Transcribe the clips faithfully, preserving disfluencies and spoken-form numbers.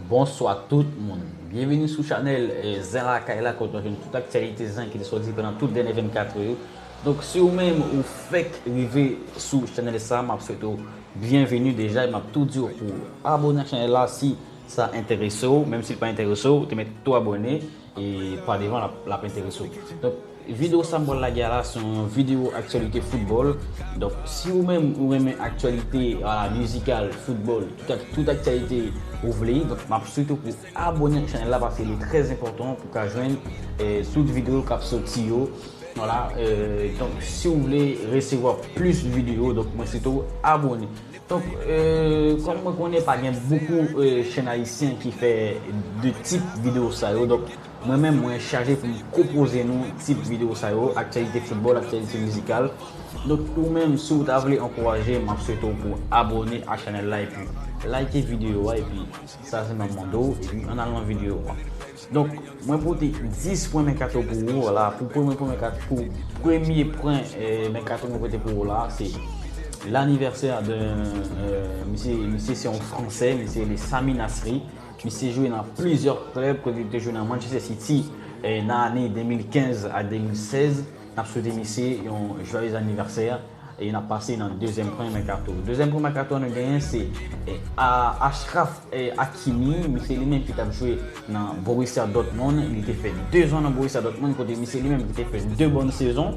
Bonswa tout moun. Byenveni sou chanèl eh, Zen Lakay la, kote w jwenn tout aktyalite zen ki te sòti pandan tout dènye vennkat è yo. Donk, si ou menm ou fèk rive sou chanèl sa, m ap swete w byenveni deja, e m ap tou di w pou abone ak chanèl la si sa enterese w, menm si l pa enterese w, te mèt tou abone, e pa devan l ap, l ap enterese w. Donk, videyo sa m pral lage a la, se yon videyo aktyalite foutbòl. Donk, si ou menm ou renmen aktyalite a, mizikal, foutbòl, tout, ak- tout aktyalite ou vle, donk, m ap swete w pou abone ak chanèl la, paske li trè enpòtan pou w ka jwenn eh, tout videyo k ap sòti yo. Vwala, eh, donk, si w vle resevwa plis videyo, donk, mwen swete w abone. Donk, eh, kòm mwen konnen pa gen bokou eh, chèn ayisyen ki fè de tip videyo sa yo, donk, mwen menm, mwen chaje pou m pwopoze nou tip videyo sa yo, aktyalite foutbòl, aktyalite mizikal. Donk, ou menm, si w ta vle ankouraje, m ap swete w pou abone ak chanèl la, epi like videyo a, epi sa se m ap mande w, epi ann al nan videyo a. Donk, mwen pote dis pwen mèkato pou ou, vwala, pou premye pwen mèkato, pou premye pwen eh, mèkato mwen pote pou ou la, se l'anniversaire de eh, misye, misye se yon fransè, misye rele Sami Nasri. Misye jwe nan plizyè klèb, kote li te jwe nan Manchester City eh, nan ane de mil kenz a de mil sèz. N ap swete misye yon joyeux anniversaire. E n ap pase nan dezyèm pwen mèkato. Dezyèm pwen mèkato a nou genyen se eh, a- Achraf eh, Hakimi, misye li menm ki t ap jwe nan Borussia Dortmund. Li te fè de zan nan Borussia Dortmund, kote misye li menm ki te fè de bòn sezon.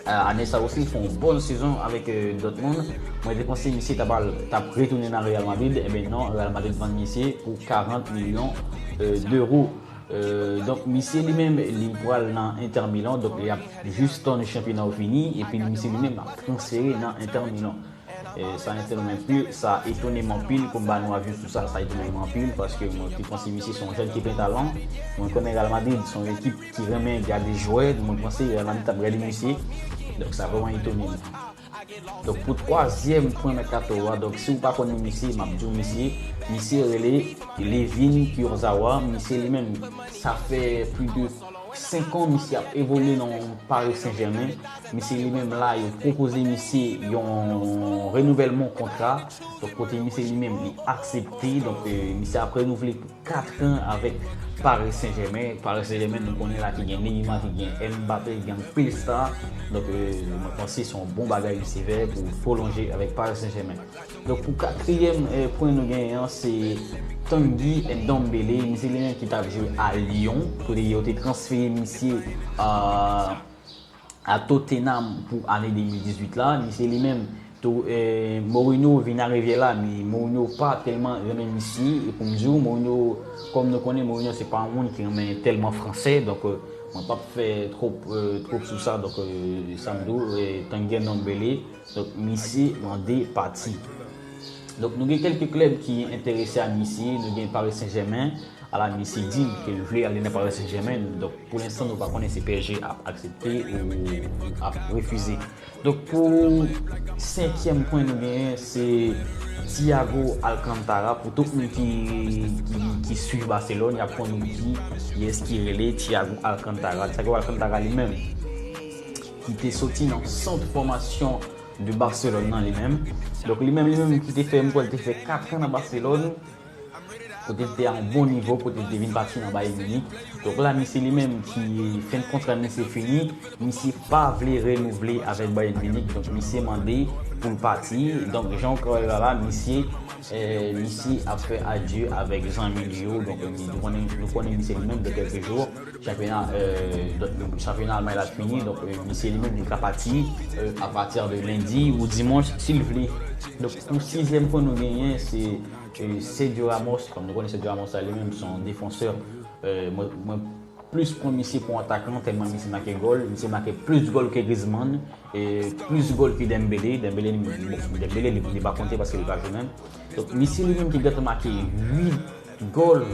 Eh, ane sa osi, li fè yon bòn sezon avèk eh, Dortmund. Mwen te panse misye t ap al- t ap retounen nan Real Madrid. Ebyen non, Real Madrid vann misye pou karant milyon eh, dewo. Eh, donk, misye li menm, li pral nan Inter Milan, donk li ap jis tann chanpyona yo fini, epi misye li menm ap transfere nan Inter Milan. Eh, sa etone m anpil, sa etone m anpil, pou m ba nou avi sou sa, sa etone m anpil, paske mwen te panse misye se yon jèn ki plen talan. Mwen konnen Real Madrid se yon ekip ki renmen gade jwè, mwen panse Real Madrid t ap gade misye. Donk, sa vrèman etone m. Donk, pou twazyèm pwen mèkato a, donk, si w pa konnen misye, m ap di w misye, misye rele Layvin Kurzawa. Misye li menm, sa fè plis de senk an misye ap evolye nan Paris Saint-Germain. Misye li menm la, yo pwopoze misye yon renouvèlman kontra. Donk, kote misye li menm, li aksepte. Donk, eh, misye ap renouvle kat an avèk Paris Saint-Germain. Paris Saint-Germain, nou konnen la ki gen Neymar, ki gen Mbappé, ki gen anpil star. Donk, eh, mwen panse se yon bon bagay misye fè pou pwolonje avèk Paris Saint-Germain. Donk, pou katriyèm eh, pwen nou genyen an, se Tanguy Ndombele. Misye li menm ki t ap jwe a Lyon, kote yo te transfere misye a a Tottenham pou ane de mil dizuit la. Misye li menm, tou, eh, Mourinho vin arive la, men Mourinho pa tèlman renmen misye. E pou m di w, Mourinho, kòm nou konnen, Mourinho se pa yon moun ki renmen tèlman fransè. Donk, eh, mwen p ap fè twòp, eh, twòp sou sa. Donk, eh, sa m di w, eh, Tanguy Ndombele, donk, misye mande pati. Donk, nou gen kèlke klèb ki enterese a misye. Nou gen Paris Saint-Germain. Ala, misye di ke l vle ale nan Paris Saint-Germain. Donk, pou lenstan, nou pa konnen si P S G ap aksepte ou ap refize. Donk, pou senkyèm pwen nou genyen, se Thiago Alcantara. Pou tout moun ki, ki, ki swiv Barcelone, y ap konnen ki, kiyès ki rele Thiago Alcantara. Thiago Alcantara li menm, ki te soti nan sant fòmasyon de Barcelone nan li menm. Donk, li menm, li menm ki te fè, m kwè, li te fè kat an nan Barcelone. Kote l te a yon bon nivo, kote l te vin pati nan Bayern Munich. Donk la, misye li menm ki fen kontra misye fini, misye pa vle renouvle avèk Bayern Munich, donk misye mande pou l pati. Donk, jan w ka wè la, la, misye, eh, misye ap fè adye avèk zanmi li yo. Donk, nou konnen, nou konnen misye li menm de kèlke jou. Chanpyona, eh, donk, chanpyona Almay la fini, donk, eh, misye li menm li ka pati, eh, apati de lendi ou dimanch si l vle. Donk, pou sizyèm pwen nou genyen, se eh, Sergio Ramos. Kòm nou konnen Sergio Ramos la li menm se yon defansè, eh, mwen, mwen plis pran misye pou yon atakan, tèlman misye make gòl. Misye make plis gòl ke Griezmann, e plis gòl ke Dembélé. Dembélé, bon, Dembélé, li, li pa konte paske li pa jwe menm. Donk, misye li menm ki gentan make uit gòl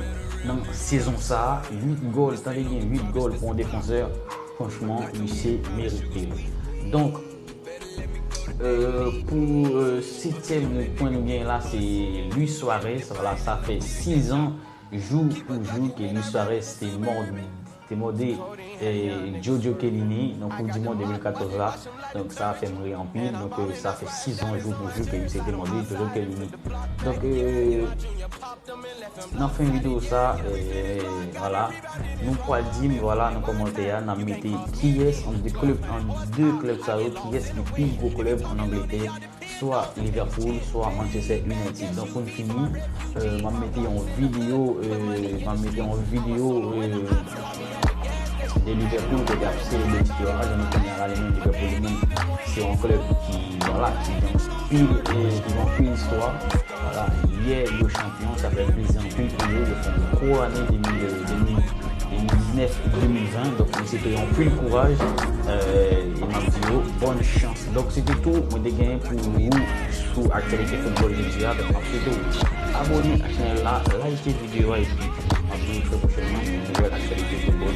nan sezon sa a. Uit gòl, tande byen, uit gòl pou yon defansè. Franchman, misye merite l. Donk, eh, pou eh, setyèm pwen nou genyen la, se Luis Suarez. Vwala, sa fè sis an, jou pou jou, ke Luis Suarez te mòde, te mòde eh, Jojo Chiellini nan Koup di Mond de mil katòz la. Donk, sa fè m ri anpil. Donk, eh, sa fè sis an, jou pou jou, ke misye te mòde Jojo Chiellini. Donk, eh, Nan fen videyo sa, eh, vwala, nou pral di m, vwala, nan kòmantè a, n ap mete kiyès an de klèb, an de klèb sa yo, kiyès ki pi gwo klèb an Angletè, swa Liverpool, swa Manchester United. Donk, pou n fini, eh, m ap mete yon videyo, eh, m ap mete yon videyo, eh, de Liverpool, kote ap selebre titre a, jan nou konnen a, li menm Liverpool li menm, se yon klèb ki, vwala, ki gen anpil, eh, ki gen anpil istwa. Vwala, yè yo chanpyon, sa fè plezi anpil pou yo, yo fè yon gwo ane de mil, de mil, de mil diznèf, de mil ven, donk mwen swete yo anpil kouraj, eh, e m ap di yo bòn chans. Donk se te tou mwen te genyen pou ou sou aktyalite foutbòl jodi a, donk m ap swete w abòne ak chanèl la, like videyo a, epi m ap di w trè pwochènman pou nouvèl aktyalite foutbòl.